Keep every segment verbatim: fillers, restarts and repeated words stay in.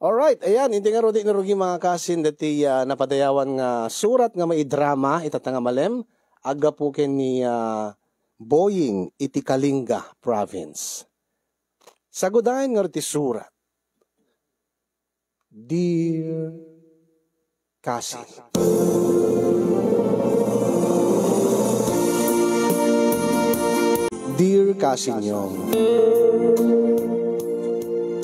Alright, ayan, inti ngarud, di narugi, mga kasin, dati, ah, napadayawan nga surat nga maidrama, itata nga malem, aggapu ken ni, ah, Boying iti Kalinga Province. Sagudayen ngarud ti surat. Dear Kasin. Dear Kasin Yong,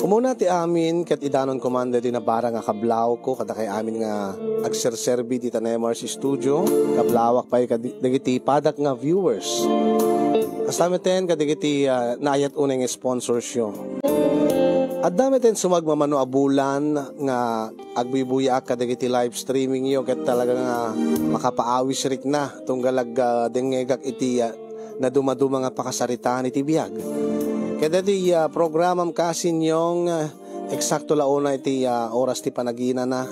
umuna ti amin ket idanon koma daytoy nabara nga kablawko kadakay amin nga agserserbi dita Nemars Studio. Kablawak pay kad-, dagiti padak nga viewers. Kasta meten kadagiti, ah, naayat unay nga sponsors yo. Adda meten sumagmamano a bulan nga agbuy-buyaak kadagiti live streaming yo ket talaga nga makapaawis rikna tunggal ag-, ah, dengngegak iti, ah, nadumaduma nga pakasaritaan iti biag. Ket iti, ah, programam Kasin Yong, ah, eksakto la unay ti, ah, oras ti panaginana.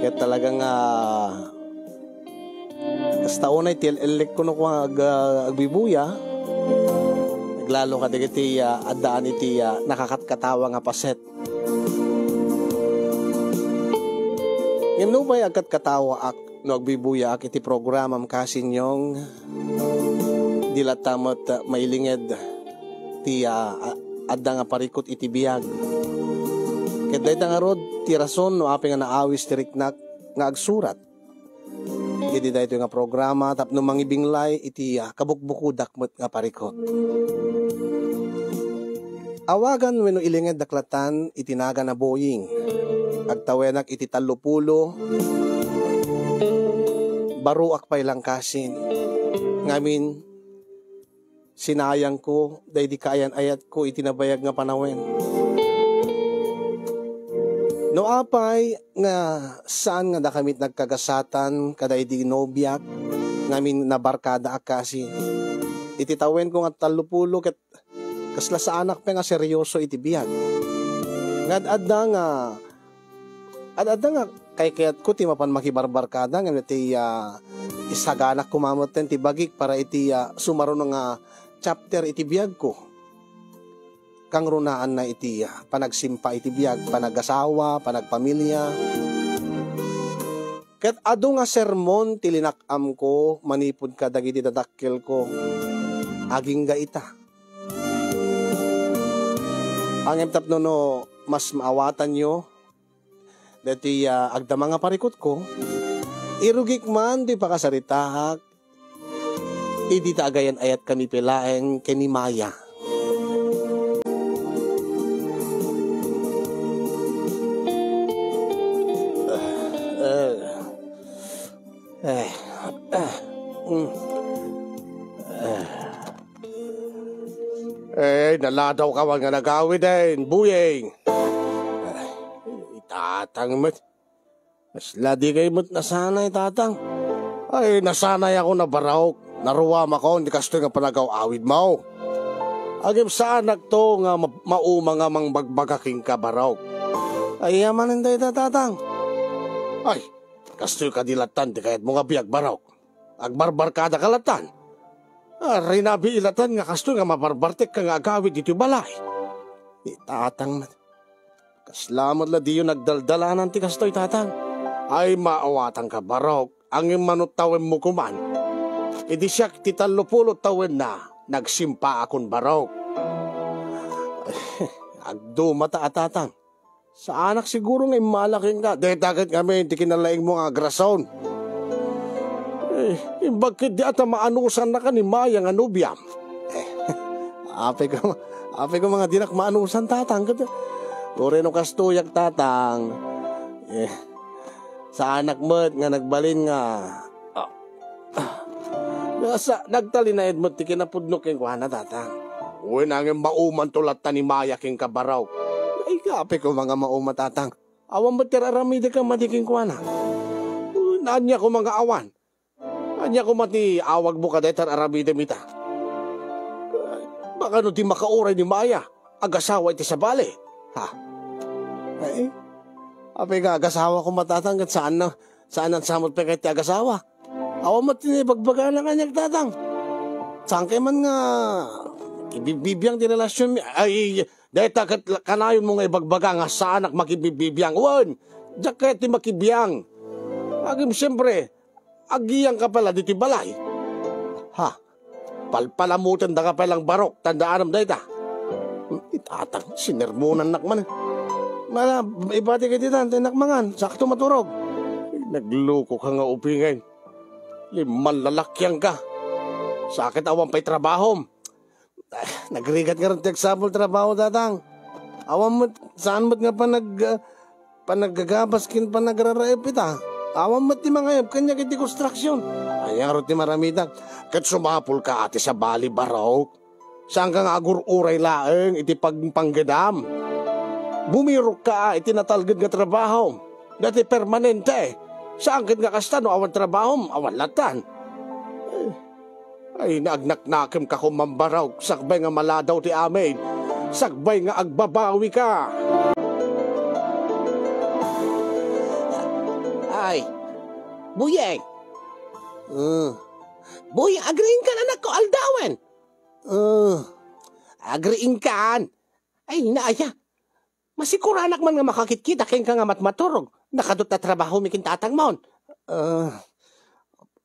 Ket talaga nga Kasta unay ti el-, ellek kuno ko nga ag-, agbibuya. Aglalo kadagiti, ah, addaan iti, ah, nakakatkatawa nga paset. Ngem nupay agkatkatawaak no agbibuyaak iti programam Kasin Yong, di latta met, ah, mailinged ti, ah, a-, adda nga parikut iti biag. Ket dayta ngarud ti rason no apay nga naawis ti riknak nga agsurat idi daytoy nga programa tapno mangibinglay iti, ah, kabukbukodak met nga parikut. Awagan wenno ilingeddak latan iti nagan a Boying. Agtawenak iti tallopulo. Baroak pay langkasin. Ngamin, sinayangko daydi kaayan-ayatko iti nabayag nga panawen. No apay nga saan nga dakami nagkagasatan kadaydi nobiak ngamin nabarkadaak kasi, iti tawenko nga tallopulo ket kasla saanak pay nga seryoso iti biag. Nga ad-adda nga Ad-adda nga kaykayatko ti mapan makibarbarkada ngem iti, ah, isaganak koma metten ti bagik para iti, ah, sumaruno nga chapter iti biagko. Kangrunaanna iti, ah, panagsimpa iti biag, panagasawa, panagpamilia. Ket adu nga sermon ti linak-amko manipud kadagiti dadakkelko. Agingga ita. Ngem tapno no mas maawatanyo, daytoy, ah, agdama nga parikutko, irugik man ti pakasaritaak, idi ta agayan-ayatkami pay laeng ken ni Maya. Eh, eh, eh, mm. Eh. Eh, naladawka man nga nagawiden, Boying. Ay, itatang met. Kasla dikay met nasanay, tatang. Ay, nasanayakon a, Barok. Naruamakon ti kastoy nga panagaw-awidmo. Ngem saanakto nga ma-, mauma nga mangbagbaga kenka, Barok. Ay, ania manen dayta, tatang? Ay, kastoy kadi lattan ti kayatmo nga biag, Barok. Agbarbarkadaka lattan. Ah, rinabii lattan nga kastoy nga mabarbartekka nga agawid ditoy balay. Ni tatang met. Kasla met la diyo nagdaldalanan ti kastoy, tatang. Ay, maawatanka, Barok. Ngem mano tawenmo koman. Idi siak ti tallopulo tawenna, nagsimpaakon, Barok. Agdumata a, tatang. Saanak siguro nga immala kenka. Dayta ket ngamin ti kinalaingmo nga agrason. Eh, imbag ketdi a ta maanusannaka ni Maya nga nobiam. Eh, apay ko, apay ko nga dinak maanusan, tatang. Ket, uray no kastoyak, tatang. Eh, saanak met nga nagbalin nga, ah, Nga sa, nagtalinaed met ti kinapudno kenkuana, tatang. Wen, ngem maumanto latta ni Maya kenka, Barok. Ay, apay koma nga mauma, tatang. Awan met ti ar-aramidek a madi kenkuana. Wen, ania koma nga awan? Ania koma ti awagmo kadayta ar-aramidem ita? Baka no di makauray ni Maya, agasawa iti sabali. Ha? Ay, apay nga agasawa koma, tatang, ket saan na, saan na sa met pay ket ti agasawa? Awan met ti naibagbagana kaniak, tatang. Saan kay man nga ibibbibiang ti relasionmi? Ay, Dayta ket la-, kanayonmo nga ibagbaga nga saanak makibibibiang. Wen, diak kayat ti makibiang. Ngem siempre, agiyanka pay la ditoy balay. Ha? Palpalamutendaka pay lang, Barok, tandaanam dayta. Itatang, sinermonannak man. Mala, ibati kay ditan, ta innak mangan, sakto maturog. Nagluko ka nga upingay. Limman lalakian ka. Sakit awan pay trabahom. Ah, nagrigat ngarud ti agsapul trabaho, Tatang. Awan met, saan met nga panag-, ah, panaggagabas ken panagraraep ita. Awan met ti mangayab kaniak iti konstruksion. Aya ngarud ti maramitak. Ket sumapulka a ti sabali, Barok. Saanka nga agur-uray laeng iti pagpanggedam. Bumirokka a iti natalged nga trabaho. Dati permanente. Saan ket nga kasta no awan trabahom, awan latan. Ay, nagnaknakemka koma, Barok, sakbay nga maladaw ti amin, sakbay nga agbabawika. Ay, Buyeng. Ah. Buyeng, agriingkan, anakko, aldawen. Ah. Agriingkan? Ay, naaya. Masikuranak man nga makakitkita kenka nga matmaturog. Nakadut a trabaho mi ken tatangmon. Ah,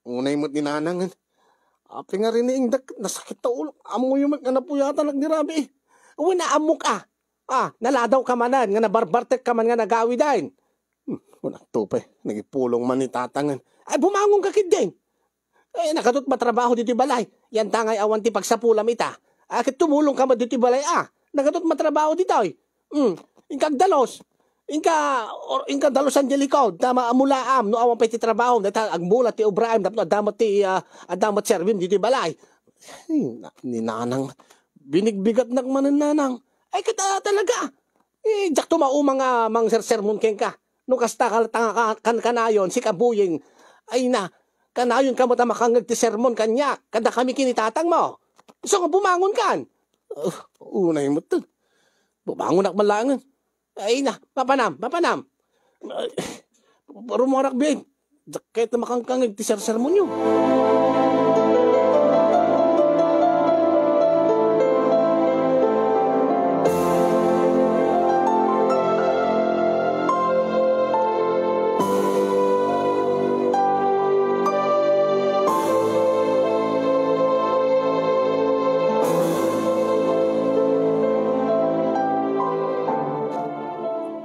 unay met ni nanang. Apay nga riniingdak, nasakit ta ulo. Ammoyo met nga napuyatanak ni Rabi. Wen, ammok a. Ah, naladaw ka manen nga nabarbartek ka man nga nagawiden. Hmm, unakto pay, nagipulong man ni tatangen. Ay, bumangon ka ketdin. Eh, nakadut matrabaho ditoy balay. Yan ta ngay awan ti pagsapulam ita. Ah, ket tumulong ka met ditoy balay, ah. Nakadut matrabaho ditoy. Hmm, inka agdalos. Inka, or, inka dalos ang delikod. Ta maamulaam, no awan pay ti trabaho. Dayta agmula ti obraem, tapno adda met ti, ah, adda met serbim ditoy balay. Ay, na-, ni nanang, binigbigatnak manen, nanang. Ay, ket, ah, talaga. Eh, diak to mauma nga mangsersermon kenka. No kasta ka latta nga ka-, kan-, kanayon, sika Buyeng. Ay na, kanayon ka met a makangngeg ti sermon kaniak, kadakami ken ni tatangmo. Isu nga bumangon kan. Uh, unay met. Bumangonak man laengen. Ay na, mapanam, mapanam. Ay, rumuarak, Buyeng. Diak kayat a makangkangeg ti sersermonyo.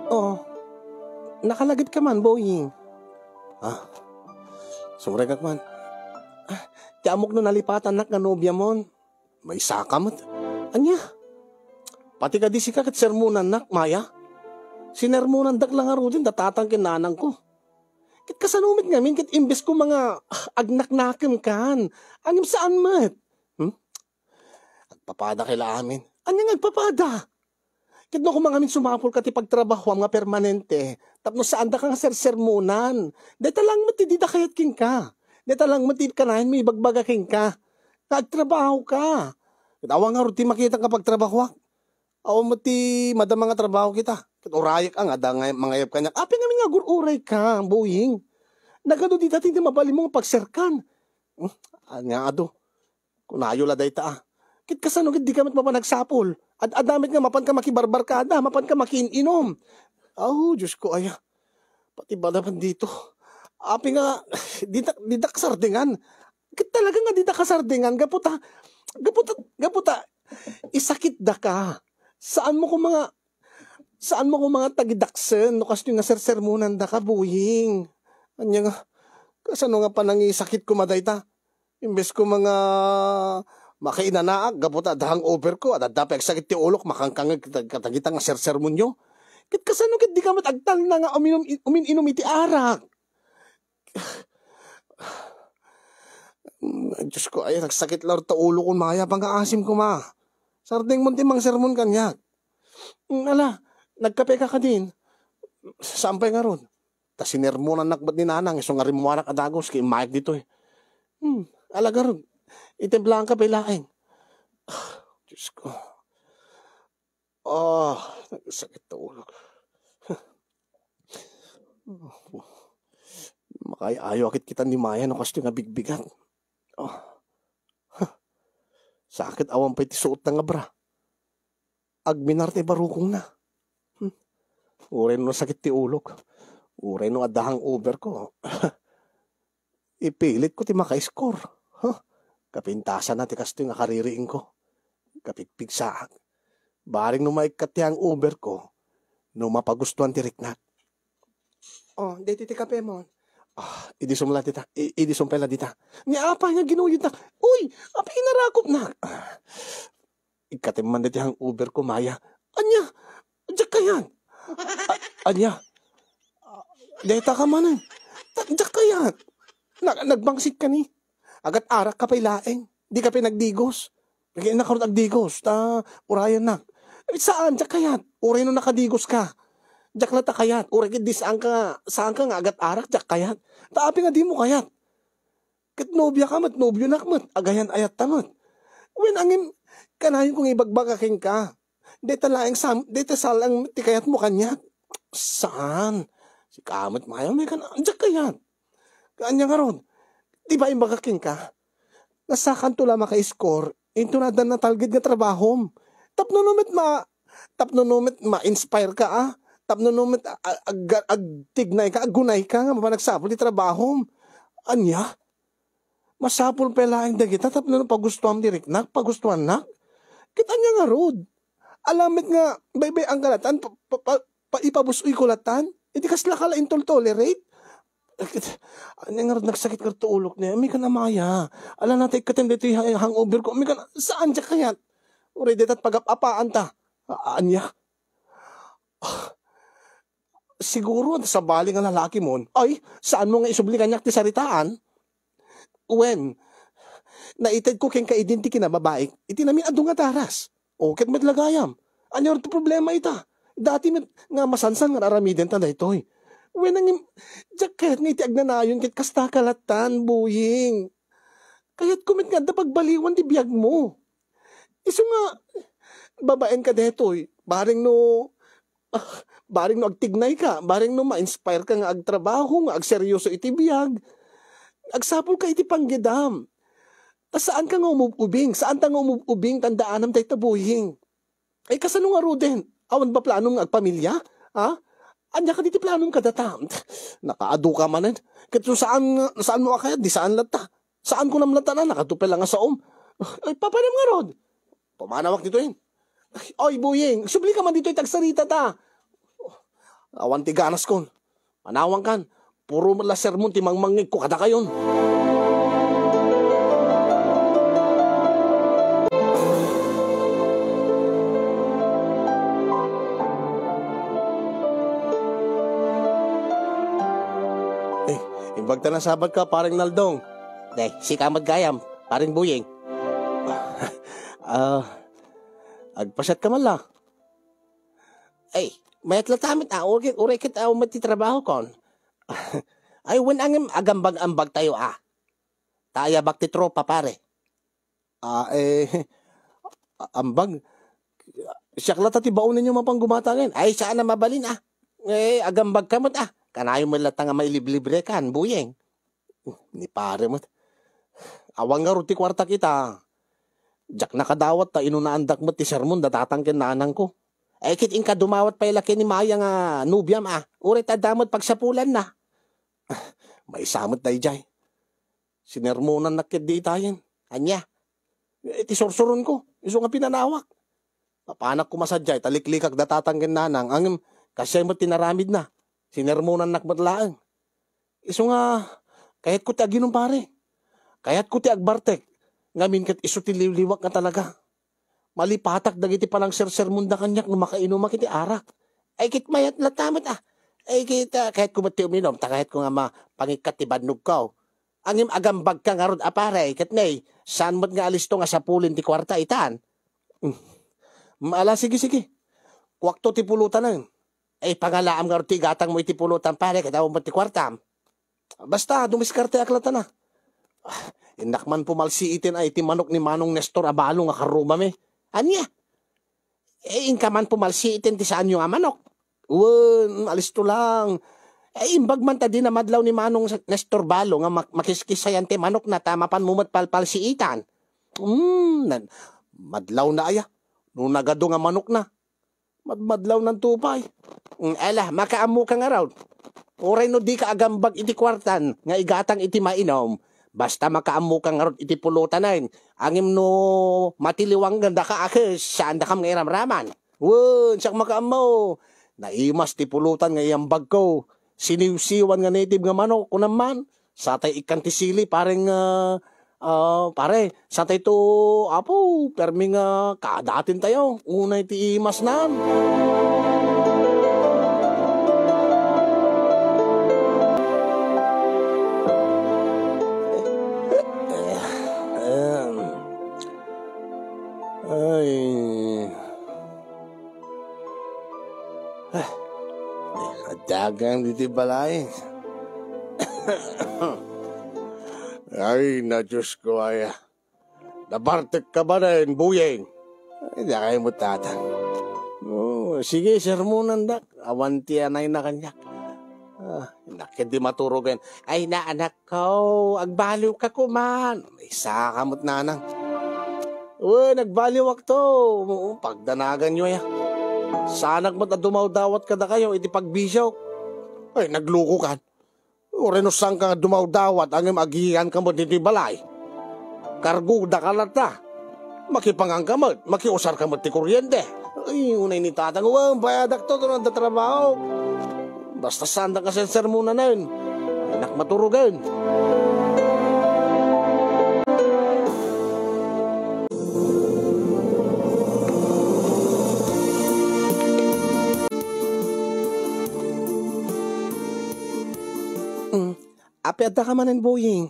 Oh, nakalagip ka man, Boying. Ah, sumrekak man. Ah, ti ammok no nalipatannak nga nobiamon. Maysaka met. Ania? Pati kadi sika ket sermonannak, Maya. Sinermonandak la ngaruden da tatang ken nanangko. Ket kasano met ngamin ket imbes ko nga, ah, agnaknakem kan. Ngem saan met. Hmm? Agpapada kay la amin. Ania nga agpapada? Ket no koma ngamin sumapulka ti pagtrabahoam nga permanente, tapno saandaka nga sersermonan. Dayta lang met ti dida kayat kenka. Dayta lang met ti kanayon mo ibagbaga kenka. Nga agtrabahoka. Ket awan ngarud ti makitak nga pagtrabahoak. Awan met ti madama nga trabaho kita. Ket urayek a nga adda nga mangayab kaniak. Apay ngamin nga agur-urayka, Boying? Nagano dita ti mabalinmo nga pagserkan? Hmm? Ania adu? Kunayo la dayta, ah. Ket kasano ket dika met mapan agsapul? Ad-adda met nga mapanka makibarbarkada, mapanka makiin-inom. Aw, Diosko, aya. Pati bada man dito. Apay nga, dita, dita kasardingan. Ket talaga nga dita kasardingan, gapu ta, gapu ta, gapu ta, isakitdaka. Saanmo koma nga, saanmo koma nga tagidaksen no kastoy nga sersermonandaka, Boying. Ania nga, kasano nga panangisakit koma dayta? Imbes koma nga makainanaak gapu ta adda hangover ko, adda pay agsakit ti ulok, makangkangeg kat-, kadagita nga sersermonyo. Ket kasano ket dika met agtalna nga uminum-, umin-inum iti arak? Ay, Diosko, ay, nagsakit la ta ulokon, Maya, pangaasim koma. Sardengmon ti mangsermon kaniak. Mm, ala, nagkapeka kadin. Saan pay ngarud? Ta sinermonannak met ni nanang, isu nga rimmuarak a dagus, ket immayak ditoy. Hmm, ala garud. Itemblanka pay laeng. Ah, Diosko. Ah, nagsakit ta ulok. Makaay-ayo a kitkitan ni Maya no kastoy nga bigbigat. Ah. Huh. Sakit awan pay ti suot nga bra. agminar ti barukongna. Hmm. Uray no sakit ti ulok. Uray no adda hangover ko. Ipilit ko ti maka-score. Huh? Kapintasan na ti kastoy nga kaririing ko. Kapigpigsaak. Bareng no maikkat ti hangover ko, no mapagustuan ti riknak. Oh, deti ti kape mo. Ah, idisum la dita. I-, idisum pay la dita. Ni apay nga ginuyodnak. Uy, apay inarakopnak. Ah, ikkatem man deti hangover ko, Maya. Ania? Diak kayat. A-, ania? Deta ka manen. Ta-, diak kayat. Na-, nagbangsit ka ni. Agat-arak ka pay laeng. Di ka pay nagdigos. Kaya na karot agdigos. Ta, urayan na. Eh, saan? Diak kayat. Uray no nakadigos ka. Diak la ta kayat. Uray ket di saan ka, saan ka nga agat-arak, diak kayat. Ta apay nga di mo kayat. Ket nobia ka met, nobionak met, agayan-ayat ta met. Wen, angem, kanayon ko nga ibagbaga kenka. Deta laeng sam-, deta salang ti kayat mo kaniak. Saan? Sika met, Maya, may kan-, diak kayat. Ania ngarud? Di ba imbaga kenka? Nasakanto la maka-score, into na adda natalged nga trabahom. Tapno no met ma-, tapno no met ma-inspire ka, ah. Tapno no met a-, a-, ag-, agtignay ka, agunay ka, nga mapanagsapul ti trabahom. Ania? Masapul pay laeng dagita tapno no pagustuam ti riknak, pagustuannak. Ket ania ngarud? Alam met nga baybay-an ka latan, pa, pa, pa, pa, ipabus-oy ko latan. Iti kasla ka la intol-tolerate. Ket, ania ngarud, nagsakit ngarud ti ulok ni. Ami kan, Maya. Ala na ta ikkatem ditoy hang-, hangover ko. Ami kan, saan diak kayat? Uray deta pagap-apaan ta. A-, ania? Ah, siguro, sabali nga lalaki mon. Ay, saan mo nga isubli kaniak ti saritaan? Wen, naited ko kenka idin ti kinababaik, iti namin adu nga daras. O, ket met la gayam. Ania ti problema ita? Dati met nga masansan nga aramiden ta daytoy. Wen, nangim-, diak kayat nga iti agnanayon ket kasta ka latan, buying. Kayatko met nga adda pagbaliwan ti biag mo. Isu nga, babaen ka daytoy, bareng no, ah, bareng no agtignay ka, bareng no ma-inspire ka nga agtrabaho, nga agseryoso iti biag, agsapul ka iti panggedam. Ta saan ka nga umub-ubing, saan ta nga umub-ubing, tandaanam dayta, buying. Ay, kasano ngaruden? Awan ba planom nga agpamilya? Ha? Ania kadi ti planom kadata? Nakaadu ka manen. Ket no saan nga, saan mo a kayat, di saan latta. Saan ko namlatan a nakatupel nga saom. Ay, papanam ngarud. Pumanawak ditoy. Ay, oy, buying, subli ka man ditoy, tagsarita ta. Awan ti ganas kon. Manawang kan. Puro met la sermon ti mangmangngeg ko kadakayon. Eh, imbag ta nasabat ka, pareng Naldong. Eh, sika met gayam, pareng Buying. Ah, agpasiat ka man la. Ay, mayat la ta met, ah, uray, uray ket, ah, met ti trabaho kon. Ay, wen, angem, agambag-ambag tayo, ah. Ta ayabak ti tropa, pare. Ah, eh, a-, ambag. Siak la ta ti baonenyo mapan gumata ngayon. Ay, saan a mabalin, ah. Eh, agambag ka met, ah. Kanayon met latta nga mailiblibre kan, Buyeng. Uh, ni pare met. Awan ngarud ti kuartak ita. Diak nakadawat ta inunaandak met ti sermon da tatang ken nanangko. Eh, ket inka dumawat pay la ken ni Maya nga nobiam, ah. Uray ta adda met pagsapulanna. Maysa met daydiay. Sinermonannak ketdi itayen. Ania? Eh, ti sursuronko, isu nga pinanawak. Mapanak koma sadiay, ta liklikak da tatang ken nanang, ngem kasdiay met ti naramidna. Sinermonannak met laeng. Isu nga, kayatko ti aginum, pare. Kayatko ti agbartek. Ngamin ket isu ti liwliwak nga talaga. Malipatak dagiti panangsersermonda kaniak no makainumak iti arak. Ay, ket mayat latta met, ah. Ay, ket, ah, kayatko met ti uminum, ta kayatko nga mapangikkat ti bannogko. Ngem agambagka ngarud a pare, ket nay, saan met nga alisto nga sapulen ti kuarta itan? Mm. Ala, sige, sige. Kuakto ti pulutan. Ay, pangalaam ngarud ti igatangmo iti pulutan, pare, ket awan met ti kuartam. Basta, dumiskarteak latta na. Ah, innak man pumalsiiten ay ti manok ni Manong Nestor a balo nga karrumami. Ania? Eh, inka man pumalsiiten ti saanyo a manok. Wen, alisto lang. Eh, imbag man ta di namadlaw ni Manong Nestor balo nga mak-, makiskis sayan ti manokna ta mapanmo met palpalsiitan. Hmm, nan-, madlawna aya. No nagadu nga manokna, Madmadlawnanto pay. Mm, ala, makaammoka ngarud. Uray no dika agambag iti kuartan nga igatang iti mainum, basta makaammoka ngarud iti pulutan, ngem no matiliwangandaka a kes, saandakam nga iramraman. Wen, siak makaammo. Naimas ti pulutan nga iambagko. Siniwsiwan nga native nga manok, kunam man. Satay ikkan ti sili, pareng, ah, ah, pare, satay to, apo, permi nga kaadaten tayo. Unay ti imasnan. Ay. Ah, addagang diti balay. Ay, na Diyos ko, aya. Nabartek ka ba rin, Buying? Ay, di kayo mo, Tatang. Oh, sige, sermonan dak. Awan ti anay na kaniak. Ah, nakit di maturugan. Ay, na, anak ko, agbaliw ka kuman. Isa ka mo't nanang. Wen, nagbaliwak to. Oo, pagdanagan yo, ya. Sanak mo't a dumawdawat kadakayo iti pagbisyo. Ay, nagluko kan. Uray no saan ka nga dumawdawat, ngem agian ka met ditoy balay. Kargo da ka latta. Makipangan ka met, makiusar ka met ti kuryente. Ay, unay ni Tatang, wen, bayadak to, to nagtatrabaho. Basta saan da ka sermonanen. Anak maturugen. Mm. Apay adda ka manen, Boying?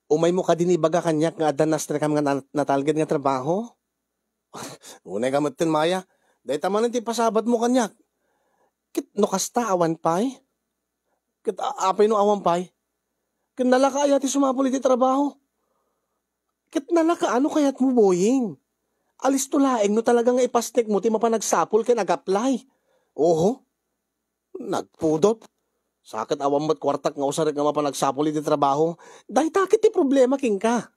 Umaymo kadi ibaga kaniak nga adda nastrekam nga na-, natalged nga trabaho? Unay ka metten, Maya. Dayta manen ti pasabatmo kaniak. Ket no kasta, awan pay? Ket a-, apay no awan pay? Ket nalaka aya ti sumapul iti trabaho? Ket nalaka, ano kayatmo, Boying? Alisto laeng no talaga nga ipasnekmo ti mapanagsapul ken ag-apply. Oho. Nagpudot. Sa ket awan met kuartak nga usarek nga mapanagsapul iti trabaho. Dayta ket ti problema kenka.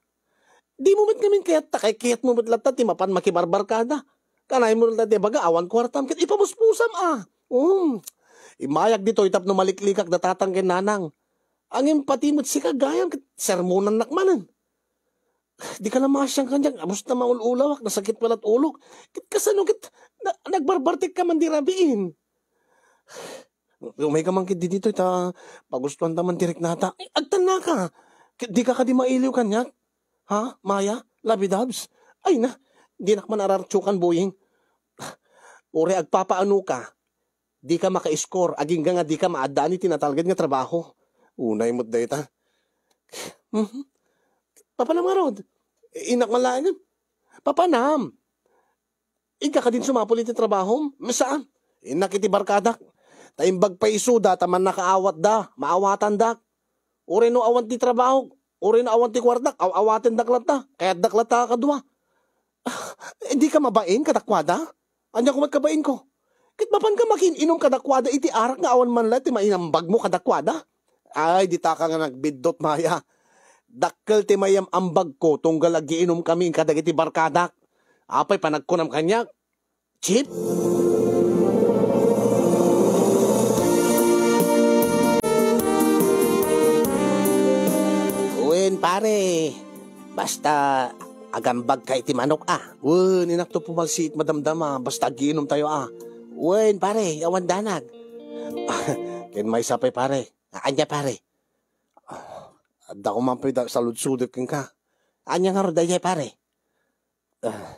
Dimo met ngamin kayat ta kay kayatmo met latta ti mapan makibarbarkada. Kanaymo latta ti ibaga awan kuartam ket ipamuspusam a. Um. Immayag ditoy tapno maliklikak da tatang ken nanang. Ngem pati met sika gayam ket sermonannak manen. Dika la maasian kaniak, basta maul-ulawak, nasakit pay la't ulok. Ket kasano ket na-, nagbarbartek ka man di rabiin? Umay ka man ket ditoy ta pagustuanta man ti riknata. Ay, agtannaka. Ket dika kadi mailiw kaniak? Ha, Maya? Labidabs? Ay na, dinak man arartiokan, Boying. Uray agpapaanoka, dika maka-score, agingga nga dika maaddaan iti natalged nga trabaho. Unay met dayta. Mhm. Papanam ngarud. Innak man laengen. Papanam. Inka kadin sumapul iti trabahom? Saan? Innak iti barkadak. Ta imbag pay isuda ta mannakaawatda, maawatandak. Uray no awan ti trabahok, uray no awan ti kuartak, aw-awatendak latta. Kayatdak latta a kadua. Eh, dika mabain kadakuada? Ania koma ti kabainko? Ket mapanka makiin-inom kadakuada iti arak nga awan man laeng ti mainambagmo kadakuada? Ay, ditaka nga nagbiddut, Maya. Dakkel ti maiyam-ambagko tunggal agiinomkami kadagiti barkadak. Apay panagkunam kaniak? Chip? Wen, pare. Basta agambag ka iti manok, a. Wen, inakto pumalsiit madamdama, basta agiinom tayo, a. Wen, pare, awan danag. Ken maysa pay, pare. A, ania, pare? Adda ko man pay da-, saludsodek kenka. Ania ngarud daydiay, pare? Ah,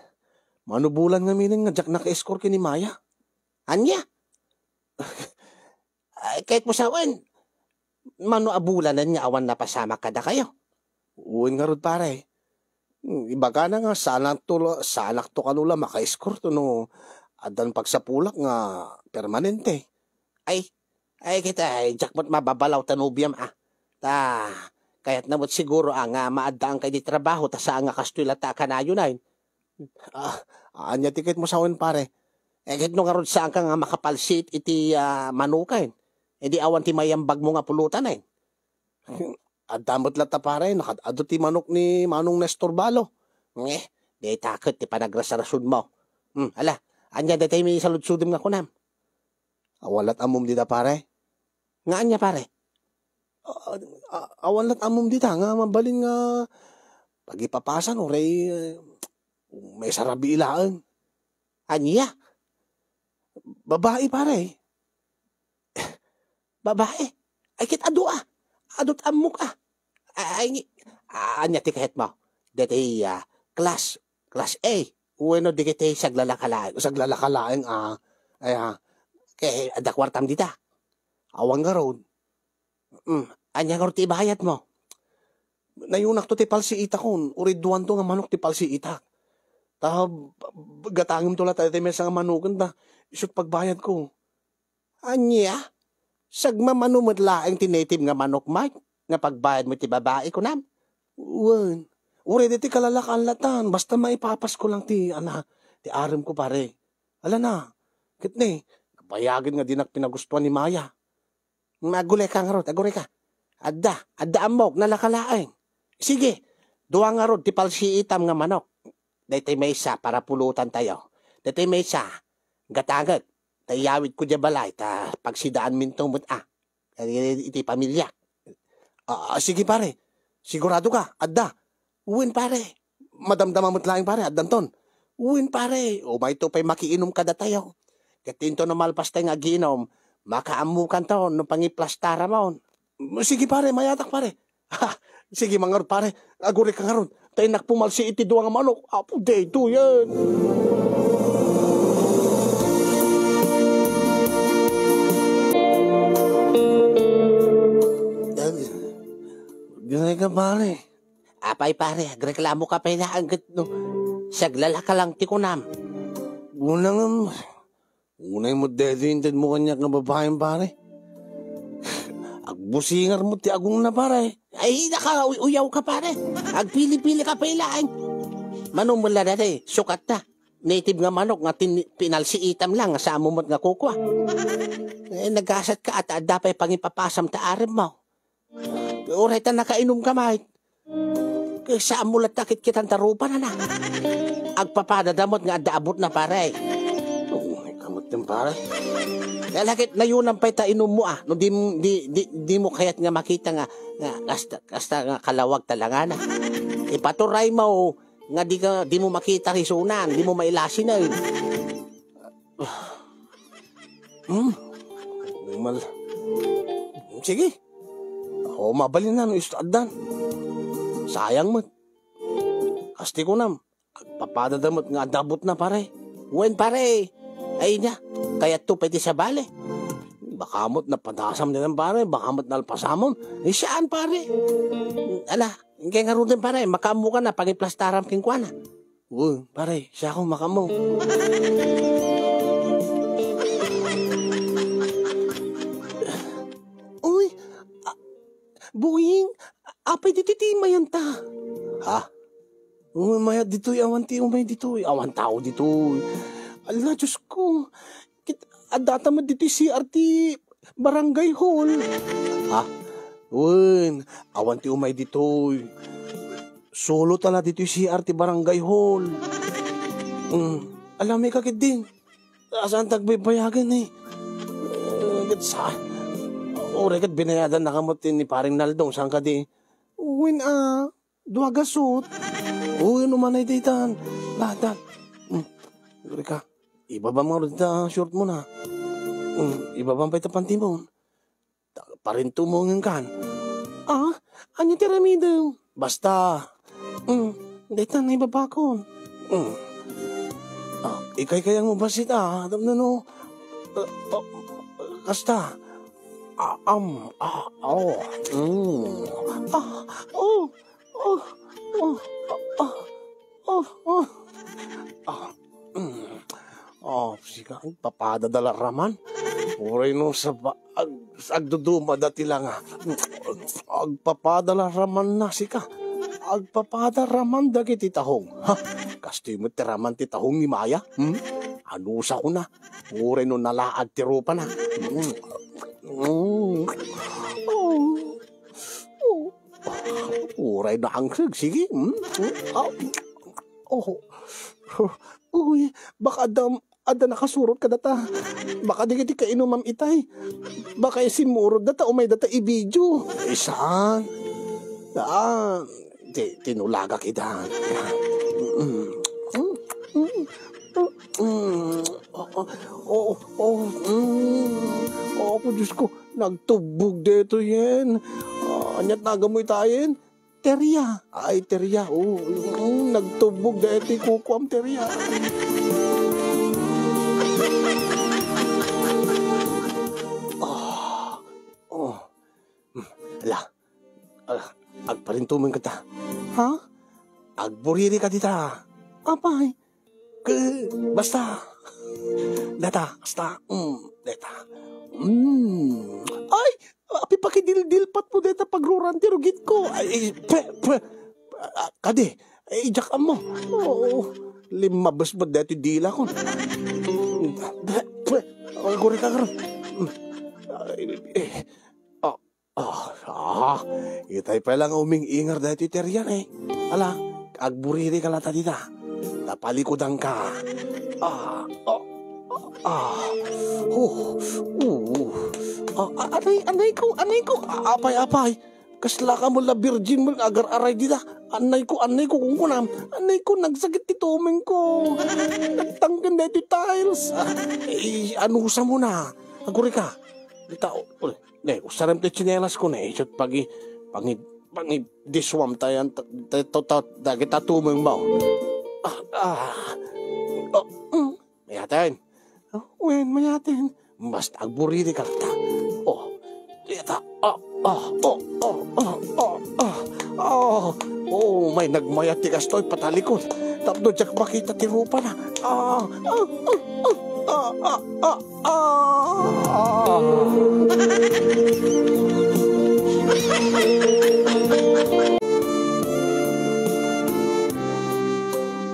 mano bulan ngamin nga diak naka-score ken ni Maya? Ania? Ay, kayatmo sawen, mano a bulanen nga awan napasamak kadakayo? Wen ngarud, pare. Hmm, ibagana nga saanakto la-, saanakto kano la maka-score to no addan pagsapulak nga permanente. Ay, ay, kita, ay, diak met mababalaw ta nobiam, a. Ta, kayatna met siguro, a, nga maaddaanka iti trabaho ta saan nga kastoy latta a kanayon, ay. Ah, ania ti kayatmo sawen, pare? Eh, ket no ngarud saanka nga makapalsiit iti, ah, manuken, idi awan ti mayambagmo nga pulutan, ay. Adda met latta, pare, nakaad-adu ti manok ni Manong Nestor Balo. Ngeh, dayta ket ti panagrasarasudmo. Hmm, ala, Ania daytoy maisaludsodem nga kunam? Awan lat ammom dita, pare? Nga ania, pare? A-, a-, awan lat ammom dita nga mabalin nga pagipapasam uray, eh, maisarabii laeng. Ania? Babai, pare. Babai? Ay, ket adu a. Adu't ammok a. Ay, ay, ania ti kayatmo? Daytoy, ah, class, class A. Wenno dagiti saglalaka laeng, saglalaka laeng, ah, ay, ah, ket adda kuartam dita. Awan ngarud. Mm, ania ngarud ti ibayadmo? Nayunakto ti palsiitakon, uray duanto nga manok ti palsiitak. Ta, b-, b-, gatangem to la tayo ti maysa nga manoken ta, isu't pagbayadko. Ania? Sagmamano met laeng ti native nga manok, Mike, nga pagbayadmo iti babai, kunam? Wen. Uray daytoy kalalakaan latan, basta maipapasko lang ti, ana, ti aremko, pare. Ala na, ket ne, kabayagen nga dinak pinagustuan ni Maya. Agurayka ngarud, agurayka. Adda, adda ammok, nalaka laeng. Sige, dua ngarud ti palsiitam nga manok. Daytoy maysa para pulutantayo. Daytoy maysa, gatangek. Ta iyawidko diay balay, ta pagsidaanminto met a. Iti pamilya. Ah, sige, pare. Sigurado ka, adda? Wen, pare. Madamdama met laeng, pare, addanton. Wen, pare. Umayto pay makiinom kadatayo. Ket inton no malpas tay nga agiinom, makaammokanto no pangiplastaramon. Sige, pare, mayatak, pare. Ha, sige man ngarud, pare. Agurayka ngarud. Ta innak pumalsi iti dua nga manok. Apo, daytoyen. Agurayka, pare. Apay, pare, agreklamo ka pay laeng ket no saglalaka lang ti kunam. Unay met daytoy intedmo kaniak nga babaem, pare. Agbusingar met ti agongna, pare. Ay, naka, uy-, uyaw ka, pare. Agpili-pili ka pay laeng. Mano met la daytoy, sukatta. Native nga manok nga tin-, pinalsiitam lang, nga saan mo met nga kukua. Eh, nagasat ka at adda pay pangipapasam ta arem mo. Uray ta nakainom ka, Mike. Ket saan mo latta kitkitanta rupanana. Agpapadada met nga adda abutna, pare. Uy, kamutten, pare. Kaya lakit, nayunam pay ta inummo, ah. No di, di, di, di mo kayat nga makita nga, nga kasta, kasta nga kalawag talangana. Ipaturay mo nga di ka, di mo makita risunan, di mo mailasinen. Hmm. Mal-, sige. O, mabalin na no isu addan. Sayang met. Kasti kunam, agpapadada met nga adda abutna, pare. Wen, pare. Ay niya, kayatto pay ti sabali. Baka met napadasam dinan, pare. Baka met nalpasamon. Eh, saan, pare? Ala, kay ngaruden, pare. Makaammo ka na, pangiplastaram kenkuana. Uy, pare, siakon makaammo. Uy, a-, Buing, apay ditoy ti mayanta? Ha? Uy, mayat ditoy, awan ti umay ditoy. Awan tao ditoy. Ala, Diyos ko. Kit-, addata met ditoy C R ti barangay hall. Ha? Wen, awan ti umay ditoy. Solo ta la ditoy C R ti barangay hall. Mm. Alamay ka ketdin. Saan ta agbaybayagen, eh? Eh, ket sa-, uray ket binayadan na ka met ni Paring Naldong, saan kadi? Wen a, dua gasut. Uy, ano man ay daytan? Lahat, lahat. Mm. Uray ka, ibabam nga dita short mo na. Mm, ibabam pa ita pantimon. Ta-, parinto mo ngan kan. Ah, anya ti aramidem? Basta. Mm, dayta naibabakon. Mm. Ah, ikaykayang mo bassit, ah, tapno no. Ah, ah, kasta. Ah, am, ah, oh. Mm. Ah, oh. Oh, oh, oh, oh, oh. Ah, mm. Oh, sika, agpapada da la raman. Uray no sa ba-, ag-, agduduma dati la nga. Agpapada la raman na sika. Agpapada raman dagiti tahong. Ha? Kastoy met ti raman ti tahong ni Maya? Hmm? Anusakon na. Uray no nalaag ti rupana. Mm. Mm. Oh. Oh. Uray naangseg, sige. Mm. Mm. Ah. Oh. Uy, baka dam-, adda nakasurot kadata. Baka dagiti kainumam itay. Baka isimurot data, umay data ibidio. Ay, saan? Saan? Ti, tinulagak ida. Mm. Mm. Mm. Oh, oh, oh, oh, mm. Oh, Apo Diyos ko, nagtubbog detoyen. Ah, aniat nagamoy tayen? Teria. Ay, teria. Oh, mm, nagtubbog detoy kukuam, teria. Oh, oh. Hmm, ala. Ala, agparintumeng kata. Ha? Agburiri ka dita. Apay? Ke, basta. Data, basta. Mm, data. Mm. Ay, apay pakidildilpat mo deta pagruran ti rugit ko. Ay, pe, pe. Ah, kadi, eh, ijak ammo. Oo. Limmabes met deta dila ko. Pe, pe. Aguri ka karon. Mm. Ay, eh. Ah, ah, ah, itay pay lang uming-ingar daytoy terian, eh. Ala, agburiri ka lata dita. Tapalikudan ka. Ah, ah, ah, ah. Oh, oh. Ah, ah, anay, anay ko, anay ko. Ah, apay, apay. Kasla ka mo la virgin mo agar-aray dita. Anay ko, anay ko, kungkunam. Anay ko, nagsakit ti tumeng ko. Nagtangken daytoy tiles. Ah, eh, anusa mo na. Aguri ka. Dita, oh, oh. Ne, usarem ti tsinelas ko, ne, isut' pagi-, pangi-, pangidiswam tayan, ta-, ta-, ta-, ta-, dagita tumeng mo. Ah, ah. Oh, mm, mayaten. Oh, wen, mayaten. Basta agburiri ka ta. Oh, dita. Ah, ah, oh, oh, oh, oh, ah. Oh, oh, may nagmayat ti kastoy, patalikod. Tapno diak makita ti rupana. Ah, ah, ah, ah, ah, ah, ah. Ah.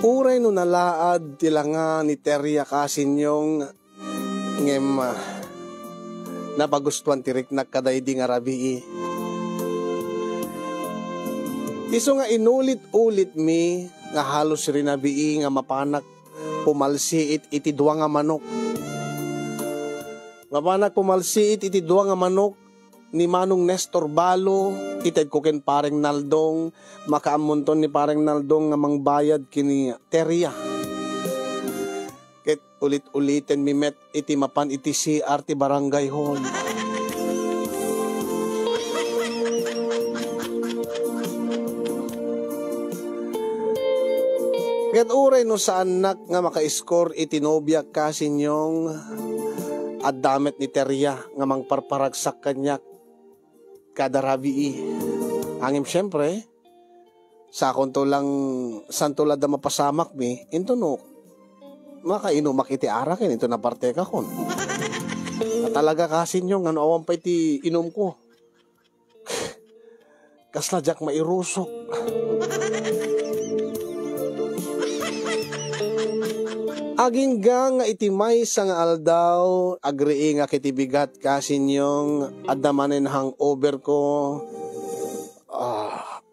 Uray no nalaad ti langa ni Teria Kasinyong, ngem, ah, napagustuan ti riknak kadaydi nga rabii. Isu nga inulit-ulitmi nga halos rinabii nga mapanak pumalsiit iti dua nga manok. Mapanak pumalsiit iti dua nga manok ni Manong Nestor Balo, itedko ken Pareng Naldong, makaammonton ni Pareng Naldong nga mangbayad ken ni Teria. Ket ulit-uliten mi met iti mapan iti C R ti barangay hall. Ket uray no saannak nga maka-score iti nobiak Kasinyong, adda met ni Teria nga mangparparagsak kaniak kada rabii. Ngem siempre, sakonto lang, santo la da mapasamakmi, into no, makainumak iti araken, into napartekakon. Talaga Kasinyong, ngano awan pay ti inumko. Kasla diak mairusok. Agingga nga iti maysa nga aldaw, agriingak iti bigat Kasinyong, adda manen hangover ko. Ah.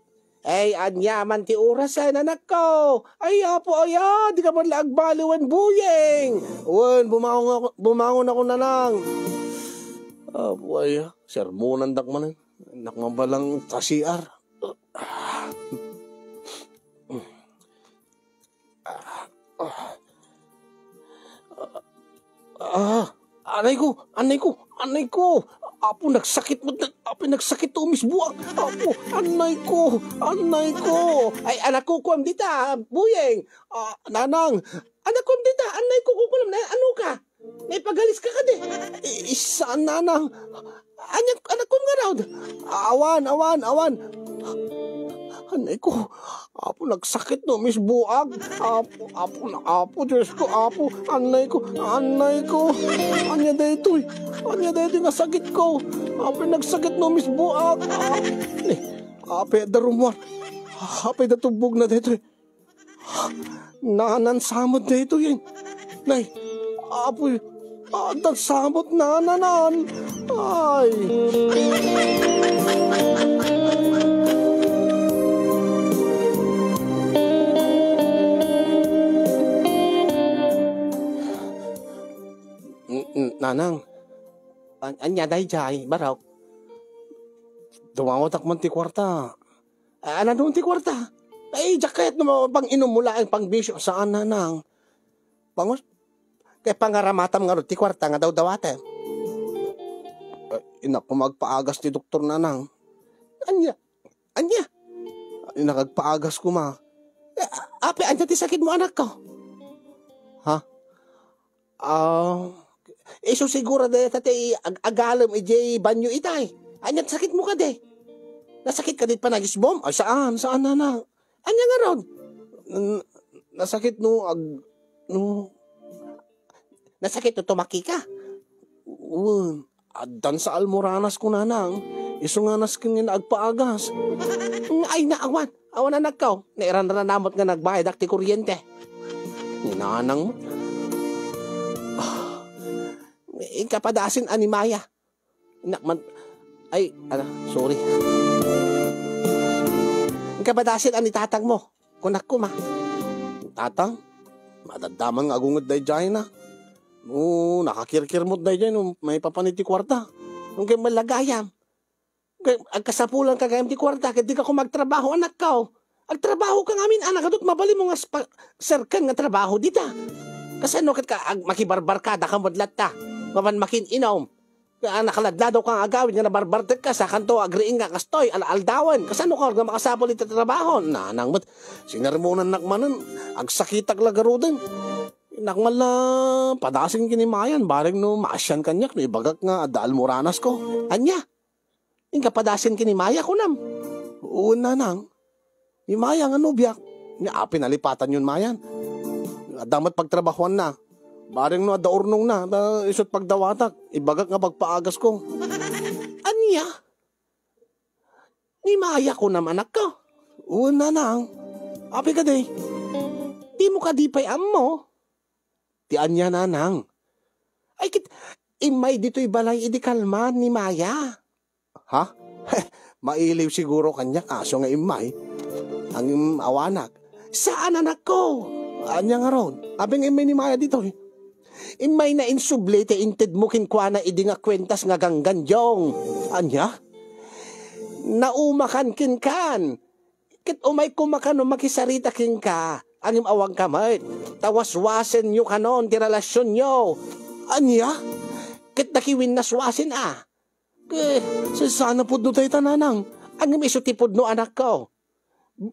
Ay, ania man ti oras, ay, nanakko. Ay, apo, aya, di ka man la agbali wen buyeng. Wen, bumangon ako, bumangon ako, nanang. Apo, aya, sermonandak manen. Nakmabalang ta C R. Ah, ah, ah, anay ko, anay ko, anay ko. Apo, nagsakit met, apo, nagsakit to, Miss Buang. Apo, anay ko, anay ko. Ay, anak ko, kuam dita, buyeng. Ah, nanang, anak ko, dita, anay ko, kukulam na, ano ka? Naipagalis ka kadi? I-, isa, nanang. Anya, anak ko nga raw. Awan, awan, awan. Anay ko. Apo, nagsakit no, Miss Buag. Apo, apo, na, apo, Diyos ko, apo. Anay ko, anay ko. Anya daytoy. Anya daytoy nga sakit ko. Apo, nagsakit no, Miss Buag. Apo, eh, apo, darumwan. Apo, datubog na daytoy. Nanan samot daytoy, eh. Nay, apoy, addan samot nananan. Ay. Nanang, an-, ania daydiay, barok? Dumawatak man ti kuarta. Ah, ania no ti kuarta? Ay, diak kayat no pang-inom mo laeng pangbisyo, saan, nanang. Pangus-, kay pangaramatam ngarud ti kuarta nga dawdawatem. Ay, innak, koma agpaagas ti doktor, nanang. Ania? Ania? Innak agpaagas koma. Eh, apay, ania ti sakitmo, anakko? Ha? Ah, isu siguro dayta ti ag-, agalem idiay banyo itay. Ania ti sakitmo kadi? Nasakit kadi panagisbom? Ay, saan, saan, nanang. Ania ngarud? N-, nasakit no ag-, no, nasakit no tumakika? Wen, addan sa almoranas ko, nanang. Isu nga nasken nga agpaagas. Mm, ay, naawan. Awan, anakko. Nairanrana met nga nagbayadak ti kuryente. Ni nanang mo. Ah, inkapadasin a ni Maya. Nak man, ay, ala, sorry. Inkapadasin a ni tatang mo. Kunak koma. Tatang, madamdama nga agungod daydiay na. No, nakakirkir met daydiay no maipapan iti kuarta. Nung kay malagayam. Kay agkasapulan ka gayam ti kuarta, ket di ka koma agtrabaho, anakko. Agtrabaho ka ngamin, anak, adut mabalin mo nga spa-, serkan nga trabaho dita. Kasano ket ka ag-, makibarbarkada ka met latta? Mapan makin-inom. Nga nakaladladaw kang agawid nga nabarbartek ka, sakanto agriing nga kastoy, al-aldawen. Kasano ka nga makasapul iti trabaho? Nanang met, sinermonannak manen, agsakitak la garuden. Innak man la, padasen ken ni Mayan, bareng no maasian kaniak, no ibagak nga adda almoranas ko. Ania? Inka padasen ken ni Maya, kunam? Wen, nanang. Ni Maya nga nobiak. Ni apay nalipatanyon, Mayan? Adda met pagtrabahoanna. Bareng no adda urnongna, ta isut' pagdawatak, ibagak nga pagpaagas ko. Ania? Ni Maya kunam, anakko? Wen, nanang. Apay kadi? Dimo kadi pay ammo? Ti ania, nanang? Ay, ket, immay ditoy balay idi kalman ni Maya. Ha? Mailiw siguro kaniak, aso nga immay. Ngem awanak. Saan, anakko? Ania ngarud? Apay nga immay ni Maya ditoy? Immayna insubli ti intedmo kenkuana idi nga kuentas nga ganggandiong. Ania? Naumakan kenkan. Ket umay koma kano makisarita kenka. Ngem awanka met. Ta waswasenyo kanon ti relasionyo. Ania? Ket nakiwinnaswasen a. Eh, sa-, saan a pudno dayta, nanang. Ngem isu ti pudno, anakko.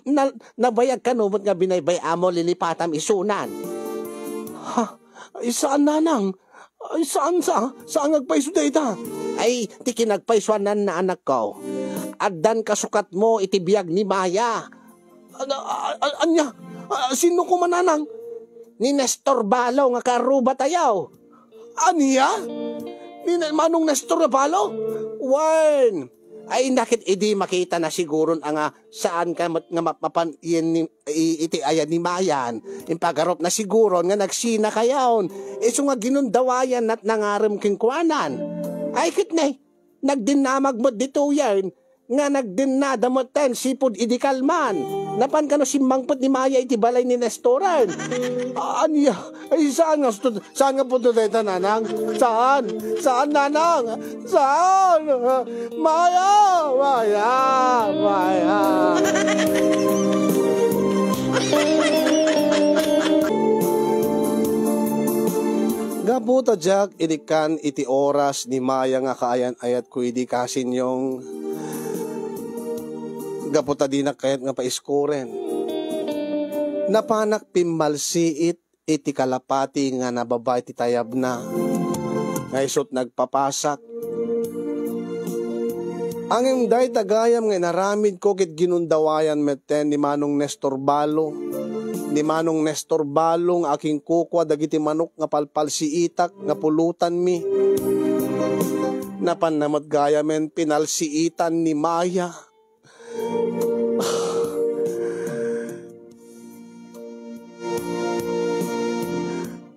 Na-, nabayag kano met nga binaybay-am mo lilipatam isunan. Ha? Ay, saan, nanang? Ay, saan sa-, saan nga agpayso dayta? Ay, ti kinagpaysuananna, anakko. Addan kasukatmo iti biag ni Maya. Ano, a-, a-, ania? A, sino koma, nanang? Ni Nestor Balo nga kaarrubatayo. Ania? Ni Ne-, Manong Nestor Balo? Wen. Ay, inna ket idi makitana siguron a nga saan ka met nga mapapan yen ni, i-, iti ayan ni Mayan. Impagarupna siguron nga nagsinakayon. Isu nga ginundawayan nat nangarem kenkuanan. Ay, ket ne, nagdennamag met ditoyen nga nagdennada metten sipud idi kalman. Napan kano simmangpet ni Maya iti balay ni Nestoren. Ania? Ay, saan nga stu-, saan nga pudno dayta, nanang? Saan? Saan, nanang? Saan? Maya! Maya! Maya! Gapu ta diak inikkan iti oras ni Maya nga kaayan-ayatko idi kasinyong, gapu ta dinak kayat nga paiskuren. Napanak pimmalsiit iti kalapati nga nababa iti tayabna, nga isut' nagpapasak. Ngem dayta gayam nga inaramidko ket ginundawayan metten ni Manong Nestor Balo, ni Manong Nestor Balo nga akinkukua dagiti manok nga palpalsiitak nga pulotanmi. Napanna met gayamen pinalsiitan ni Maya.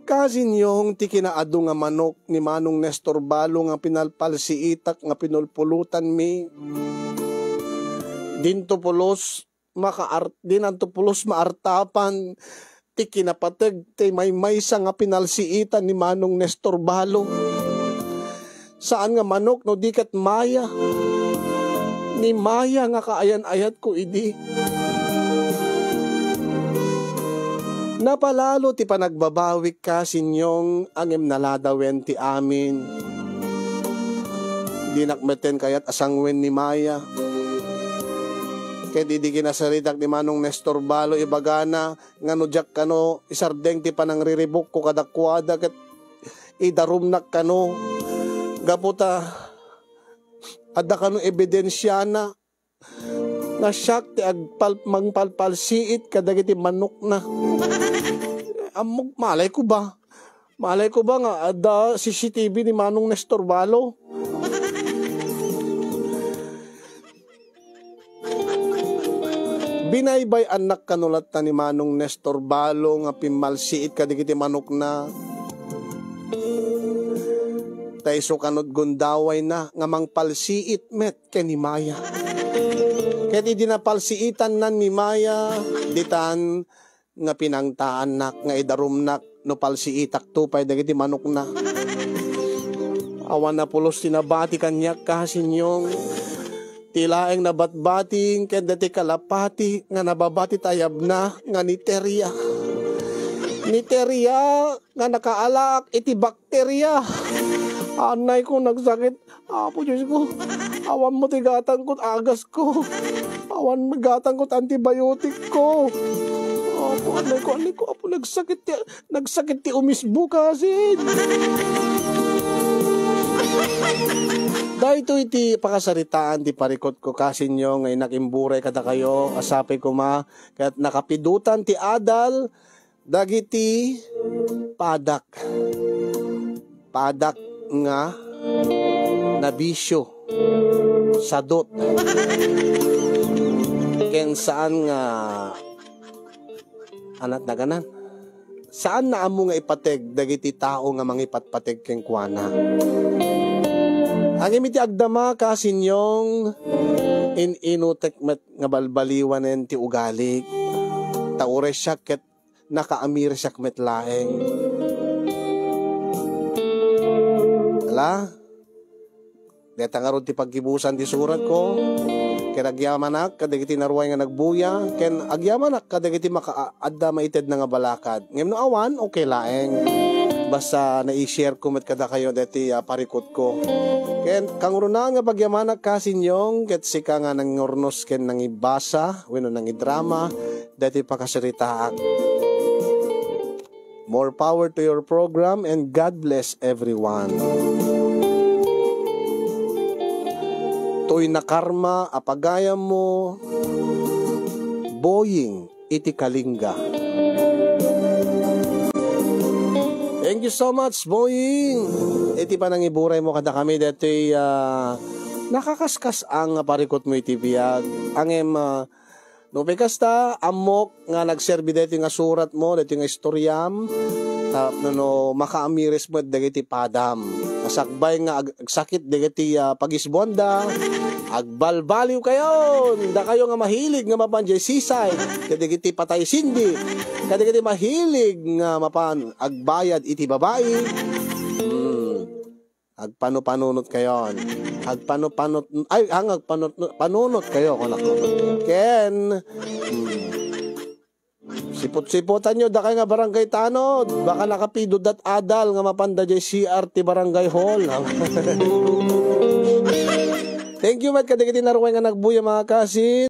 Kasinyong ti kinaadu nga manok ni Manong Nestor Balo nga pinalpalsiitak nga pinulpulutanmi. Dinto pulos makaar-, dinanto pulos maartapan ti kinapateg ti maymaysa nga pinalsiitan ni Manong Nestor Balo. Saan nga manok no di ket Maya. Ni Maya nga kaayan-ayatko idi. Napalalo ti panagbabawik, Kasinyong, ngem naladawen ti amin. Dinak metten kayat a sanguen ni Maya. Ket idi kinasaritak ni Manong Nestor Balo, ibagana nga no diak kano isardeng ti panangriribukko kadakuada ket idarumnak kano. Gapu ta adda kano ebidensiana nga siak ti agpal-, mangpalpalsiit kadagiti manokna. Ammok, malayko ba? Malayko ba nga adda C C T V ni Manong Nestor Balo? Binaybay-annak kano latta ni Manong Nestor Balo nga pimmalsiit kadagiti manokna. Ta isu kano ti gundawayna nga mangpalsiit met ken ni Maya. Ket idi napalsiitannan ni Maya, ditan nga pinangtaannak nga idarumnak no palsiitakto pay dagiti manokna. Awan a pulos ti nabati kaniak, Kasinyong. Ti laeng nabatbating ken dagiti kalapati nga nababati ti ayabna nga ni Teria. Ni Teria nga nakaalaak iti bakteria. Anay ko, nagsakit. Apo Diyos ko, awan mo ti gatang ko, agas ko. Awan gatang ko, antibiotic ko. Apo, anay ko, anay ko, Apo, nagsakit ti, nagsakit ti umisbo, Kasin. Daytoy ti pakasaritaan ti parikut ko, Kasin, nga innak imburay kadakayo, a sapay koma, ket nakapidutan ti adal, dagiti padak. Padak nga nabisyo, sadut. Ken saan nga anat naganan. Saan na ammo nga ipateg dagiti tao nga mangipatpateg kenkuana. Ngem iti agdama, Kasinyong, in-inutek met nga balbaliwanen ti ugalik. Ta uray siak ket nakaamir siak met laeng. Ala, deta ngarud ti paggibusan ti suratko, ken agyamanak kadagiti naruay nga nagbuya, ken agyamanak kadagiti maka-, adda maitedna nga balakad. Ngem no awan, okay laeng. Basta na-i-share ko met kadakayo deti, ah, parikutko. Ken kangrunaan nga pagyamanak, Kasinyong, ket sika nga nangurnos ken nangibasa wenno nangidrama deti pakasaritaak. More power to your program and God bless everyone. Toy nakarma a pagayammo, Boying iti Kalinga. Thank you so much, Boying. Iti panangiburaymo kadakami detoy, ah, nakakaskas-ang nga parikutmo iti biag. Ngem, ah, nupay kasta, ammok nga nagserbi daytoy nga suratmo, daytoy nga istoriam, tapno no makaamiris met dagiti padam. Sakbay nga ag-, agsakit dagiti, ah, pagisbuanda, agbalbaliwkayon, dakayo nga mahilig nga mapan jay seaside, kadagiti patay Cindy, kadagiti mahilig nga mapan agbayad iti babai. Hmm. Agpanupanunot kayon. Agpanupanot-, ay, ang agpanut-, panunot kayo, kunak. Ken, hmm, sipot-sipotan yo, dakay nga barangay tanod. Baka nakapidot dat adal nga mapanda jay C R ti barangay hall. Thank you, met, kadagiti naruay nga nagbuya, mga kasin.